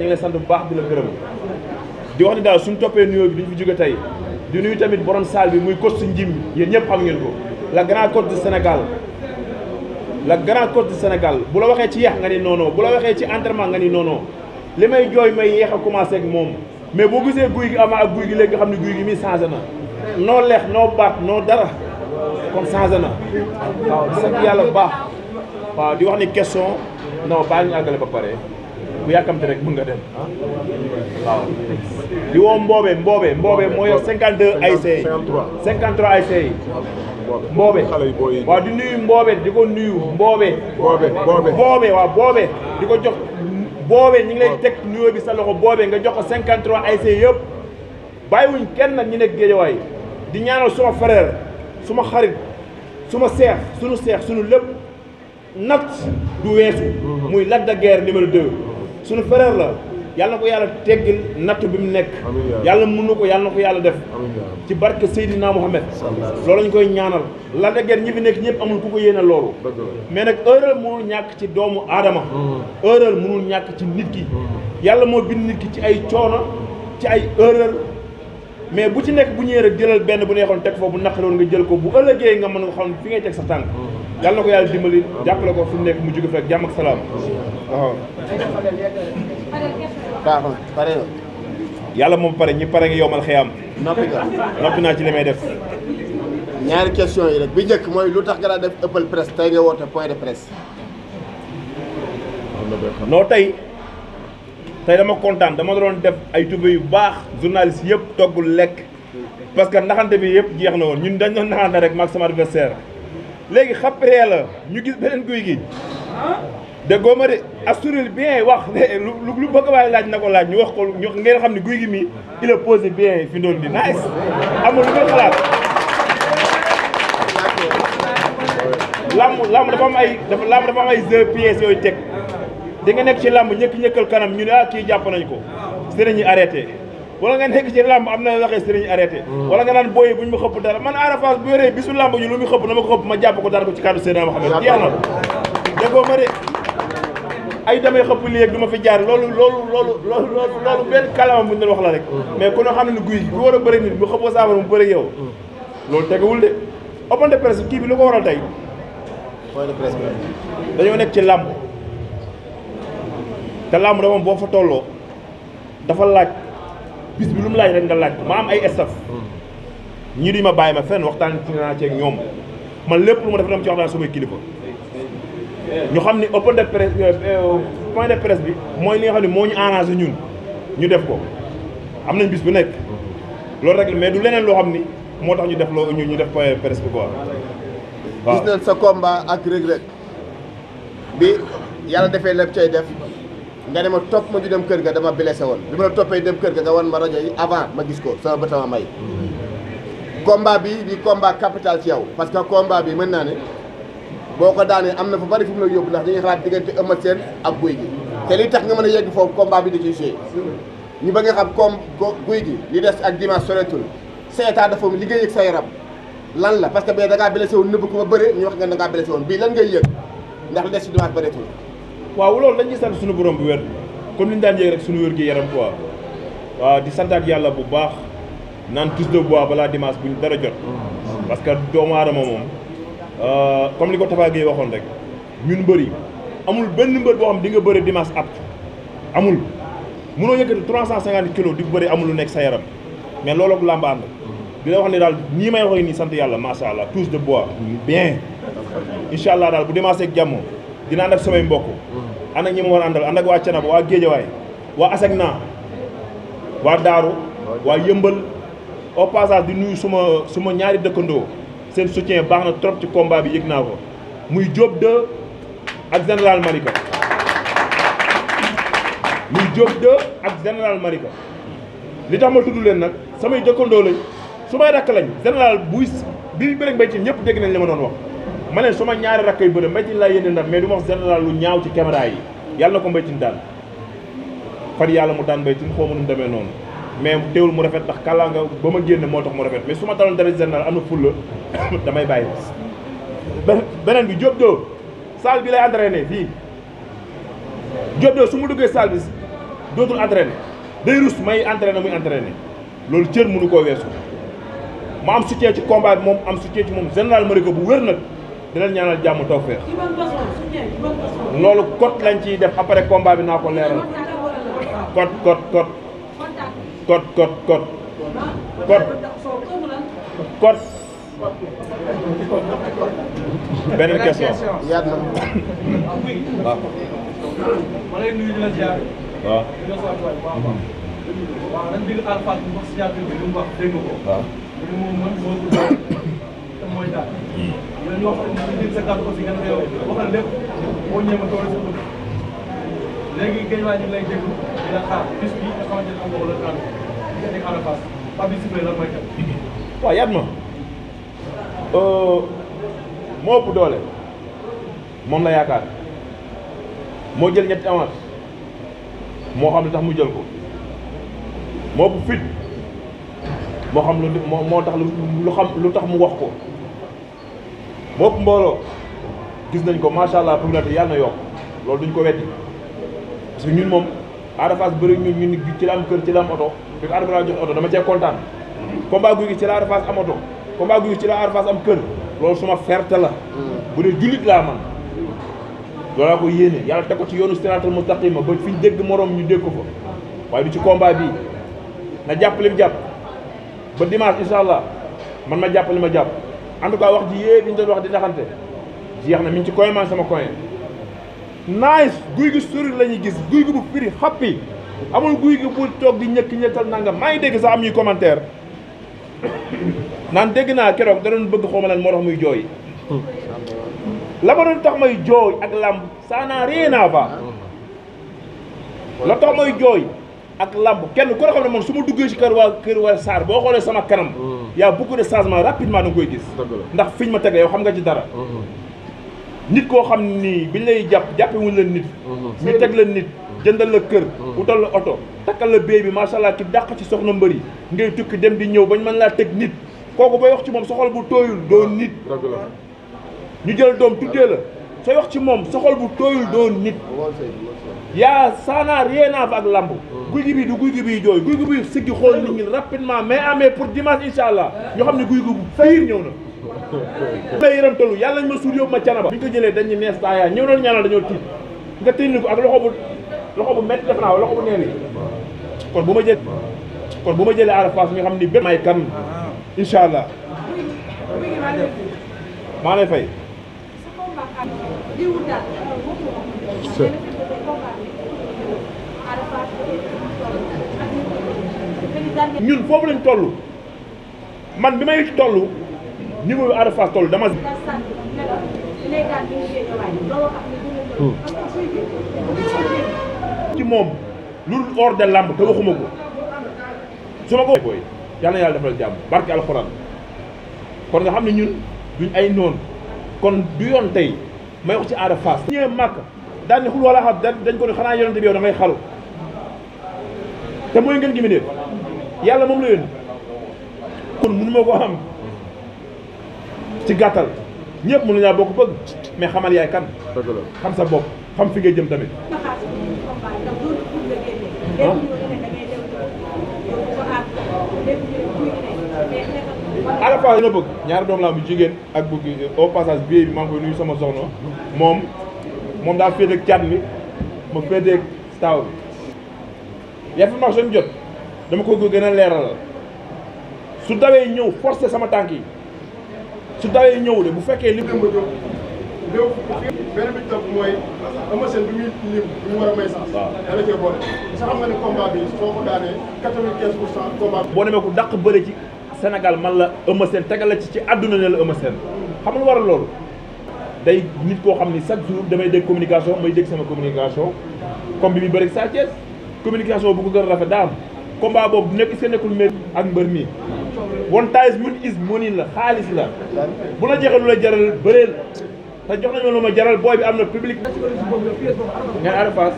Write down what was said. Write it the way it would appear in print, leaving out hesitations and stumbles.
ñu ngi lay sant bu baax di la gërëm di wax ni daal suñu toppee nuyoo bi duñ fi jóge tey di nuyu tamit borom salle bi muy coach Njim yéen ñëpp xam ngeen ko la grand coach du Sénégal la grand coach du Sénégal bu la waxee ci yeex nga ni non bu la waxee ci entraînement nga ni non li may jooy may yeex a commencé ak moom mais boo gisee guy gi ama ak guy gi léegi nga xam ne guy gi mi changé na noo leex noo baat noo dara kon changé na waaw di sant yàlla bu baax waaw di wax ni question non baa ñu àggale ba pare bu yàkkamte rek mën nga dem waaw di woo Mboobe moo yor 52 ASC 53 ASC yi Mboobe waaw di nuyu Mboobe di ko nuyu Mboobe waaw Boobe di ko jox Boobe ñi ngi lay teg nuyoo bi sa loxo Boobe nga jox ko 53 ASC yëpp bàyyiwuñ kenn nag ñi nekk Géejawaay di ñaanal suma frère suma xarit suma seex sunu lépp nat du weesu muy Lac de Guiers numéro 2 sunu frère la yàlla na ko yàlla teggil natt bi mu nekk yàlla mën na ko yàlla na ko yàlla def ci barke Seydina Mohamed loolu lañ koy ñaanal Lac de Guiers ñi fi nekk ñëpp amul ku ko yéene loolu mais nag erreur mënul ñàkk ci doomu aadama erreur mënul ñàkk ci nit ki yàlla moo bind nit ki ci ay coono ci ay erreur mais bu ci nekk bu ñëwee rek jëlal benn bu neexoon teg foofu bu naqaroon nga jël ko bu ëllëgee nga mën nga xam fi ngay teg sa tànk yàlla na ko yàlla dimbali jàppale ko fi mu nekk mu jóge fekk jàmm ak salaam waaw pare yàlla moom pare ñi pare ngi yowmal xëyam noppi naa ci li may def ñaari question yi rek bi njëkk mooy lu tax nga daan def ëppal presse tey nga woote point de presse non tey dama kontaan dama doon def ay tube yu baax journaliste yëpp toggul lekk parce que naxante bi yëpp jeex na woon ñun dañ doon naxante rek maag sama adversaire léegi xapree la ñu gis beneen guy gi déggoo ma de assuré bien wax lu bëgg waaye laaj na ko laaj ñu wax ko ngeen xam ne guy gi mi il a posé bien fi ndoon di nice amul lu nga xalaat lamb dafa am ay jeux pièces yooyu teg di nga nekk ci lamb ñëkkal kanam ñu ne kii jàpp nañ ko sëriñ ñi arrêté wala nga nekk ci lamb am na waxee sëriñ ñi arrêté wala nga naan booyi buñ ma xëpp dara man Ada Fass bu yoree bisu lamb ñu lu muy xëpp na ma ko xëpp ma jàpp ko dara ko ci kàddu Seydina Mohamed jeex na déggoo ma de ay damay xëpp léegi du ma fi jaar loolu benn kalama bu ñu wax la rek mais ku ne xam ne ne guy gi bu war a bëri nit bu xëppoo saafara mu bëri yow loolu tegewul de open de presse kii bi lu ko waral tey point de presse bi dañoo nekk ci làmb te làmb da moom boo fa tolloo dafa laaj bis bi lu mu laaj rek nga laaj ma am ay staff ñii duñ ma bàyyi ma fenn waxtaan ci naa ceeg ñoom man lépp lu ma def dama ci waxtaan samay kilifa ñu xam ni open de presse point de presse bi mooy li nga xam ne moo ñu arrangé ñun ñu def ko am nañ bis bu nekk loolu rek mais du leneen loo xam ni moo tax ñu def loo ñu def point de presse bi quoi waaw. gis nañ sa combat ak Reug Reug bi yàlla defee lépp cay def nga ne ma topp ma ñu dem kër ga dama blessé woon bi ma la toppee dem kër ga nga wan ma rajo yi avant ma gis ko sama bëtama may combat bi di combat capital ci yow parce que combat bi mën naa ne boo ko daanee am na fu bari fu mu la yóbbu ndax dañuy xalaat diggante Eumeu Sène ak Gouye Gui te li tax nga mën a yegg foofu combat bi da ciy joué ñu ba nga xam comme Gouye Gui li des ak dimanche soreetul sa état dafa liggéey ak sa yaram lan la parce que bee da ngaa blessé woon nëbb ko ba bëre ñu wax nga da ngaa blessé woon bii lan ngay yëg ndax li des ci dimanche bëreetul waaw loolu dañuy sant suñu borom bu wér comme li ñu daan yéeg rek suñu wér gi yaram quoi waaw di santaat yàlla bu baax naan touche de bois balaa dimanche buñ dara jot parce que doomu aadama moom comme li ko Tafa Gueye waxoon rek ñun mbër yi amul benn mbër boo xam di nga bëri dimanche at amul mënoo yëkkati 350 kilos di bëri amul lu nekk sa yaram mais loolu ak làmb ànd di la wax ne daal nii may waxee nii sant yàlla macha allah touche de bois bien incha allah daal bu dimanche ak jàmm dina ànd ak samay mbokk ànd ak ñi ma war a àndal ànd ak waa Canaba waa Géejawaay waa Asegna waa Daaru waa Yëmbal au passage di nuyu suma ñaari dëkkandoo seen soutien baax na trop ci combat bi yëg naa ko muy Diop 2 ak général Malika ak général Malika li tax ma tudd leen nag samay dëkkandoo lañ su may rakk lañ général buy bi bëri mbay ci ñëpp dégg nañ li ma doon wax ma ne suma ñaari rakk yu bëri mbaytin laa yéene ndam mais du ma wax général lu ñaaw ci caméra yi yàlla na ko mbaytin daan far yàlla mu daan mbaytin xaw ma nu mu demee noonu mais teewul mu rafet ndax kàllaa nga ba ma génne moo tax mu rafet mais su ma daloon dara général am na fulla damay bàyyi beneen bi Diop 2 salle bi lay entraîné fii Diop 2 su ma duggee salle bi dootul entraîné day rus may entraîné muy entraîné loolu cër mënu koo weesu ma am soutien ci combat bi moom am soutien ci moom général Malika bu wér nag di leen ñaanal jàmm tawfeex loolu code lañ ciy def après combat bi naa ko leeral code beneen question yaat na waaw ma lay nuyu di la ziar. waaw waaw dañ dégg Alpha bu wax signature bi lu mu wax dégg nga ko. waaw ñu moom man moo ko doon te mooy daal. yéen ñoo xam ne dégg sa kàddu aussi nga ne yow waxal lépp boo ñëwee ma toog sa bëgg. léegi géej waa ñu ngi lay déglu di la xaar bis bi nga xamante ne am nga wala trente nga nekk Alpha Pape Sifflé lan mooy kat. waaw yaat ma moo ëpp doole moom la yaakaar moo jël ñetti avance moo xam lu tax mu jël ko moo ëpp fit moo xam lu moo tax lu tax mu wax ko moo ëpp mbooloo gis nañ ko macha allah popularité yàlla na yokk loolu duñ ko weddi parce que ñun moom Ada Fass bëri ñun ci la am kër ci la am oto bi ko Ada Fass jox oto dama cee kontaan combat Gouye Gui ci la Ada Fass am oto combat Gouye Gui ci la Ada Fass am kër loolu suma fierté la bu dee jullit laa man loolaa ko yéene yàlla teg ko ci yoonu siraatal mustaqima ba fi ñu dégg morom ñu dégg ko fa waaye du ci combat bii na jàpp li mu jàpp ba dimanche incha allah man ma jàpp li ma jàpp en tout cas wax ji yée bi ñu doon wax di naxante jeex na mi ngi ci koy man sama koy nice Gouye Gui sori la ñuy gis Gouye Gui bu firi xappi amul Gouye Gui bu toog di ñëkk-ñëkkal nangam maa ngi dégg sax am ñuy commentaire naan dégg naa keroog da doon bëgg xawma lan moo tax muy jooy la ma doon tax may jooy ak lamb ça n'a rien à voir la tax may jooy ak lamb kenn ku ne xam ne man su ma duggee ci kër waa Sarr boo xoolee sama kanam y a beaucoup de changements rapidement da nga koy gis ndax fiñ ma teg yow xam nga ci dara nit koo xam nii biñ lay jàppe wuñ la nit ñu teg la nit jëndal la kër utal la oto takkal la béy bi macha allah ki dàq ci soxna mbëri ngay tukki dem di ñëw bañ mën laa teg nit kooku bay wax ci moom sa xol bu tooyul doo nit ñu jël doom tuddee la sooy wax ci moom sa xol bu tooyul doo nit yaa ça n'a rien à voir ak lamb Gouye Gui bii du Gouye Gui bii jooy Gouye Gui bii siggi xool nit ñi rapidement mais amee pour dimanche incha allah ñoo xam ne Gouye Gui bu fiir ñëw na lay yërantalu yàlla nañ ma suul yóbbu ma canaba bi ñu ko jëlee dañu nees taayaa ñëw doon ñaanal dañoo tiit nga tënni ko ak loxo bu métti def naa loxo bu neewi kon bu ma jëlee Ada Fass nga xam ni bépp may kan incha allah maa lay fay ñun foofu lañ toll man bi may toll niveau yu Ada Fass toll dama ci moom lu hors de lamb te waxuma ko su ma ko booy yàlla na yàlla defal jàmm barke alxuraan kon nga xam ne ñun duñ ay noon kon du yoon tey may wax ci Ada Fass ñëwee màkk daan ne xul wala xam dañ ko ne xanaa yonente bi yow da ngay xaru te mooy ngeen gi mi dee yàlla moom la yónni kon mënu ma ko xam ci gàttal ñëpp mënu ñaa bokk bëgg mais xamal yaay kan xam sa bopp xam fi ngay jëm tamit Ada Fass dina bëgg ñaari doom laa bu jigéen ak bu au passage bi maa ngi koy nuyu sama soxna moom daa féete ak caat mi ma féete ak taaw bi information jot dama ko gën a leeralal su dawee ñëw forcé sama tànk yi su dawee ñëw de bu fekkee li benn bi topp mooy Eumeu Sène bi muy lim bi mu war a may sax dana cee boole sa xam nga ne combat bi soo ko daanee 95% combat boo demee ku dàq bëre ci Sénégal man la Eumeu Sène tegal la ci àdduna ne la Eumeu Sène xam nga waral loolu day nit koo xam ni chaque jour damay dégg communication may dégg sama communication comme bi muy bëri Sa Thiès communication bu ko gën a rafet daa am combat boobu nekk est-ce que nekkul mé ak mbër mi one ties mun is money la xaalis la bu la jeexee lu la jaral bëreel te jox nañu lu ma jaral booy bi am na public ngeen Ada Fass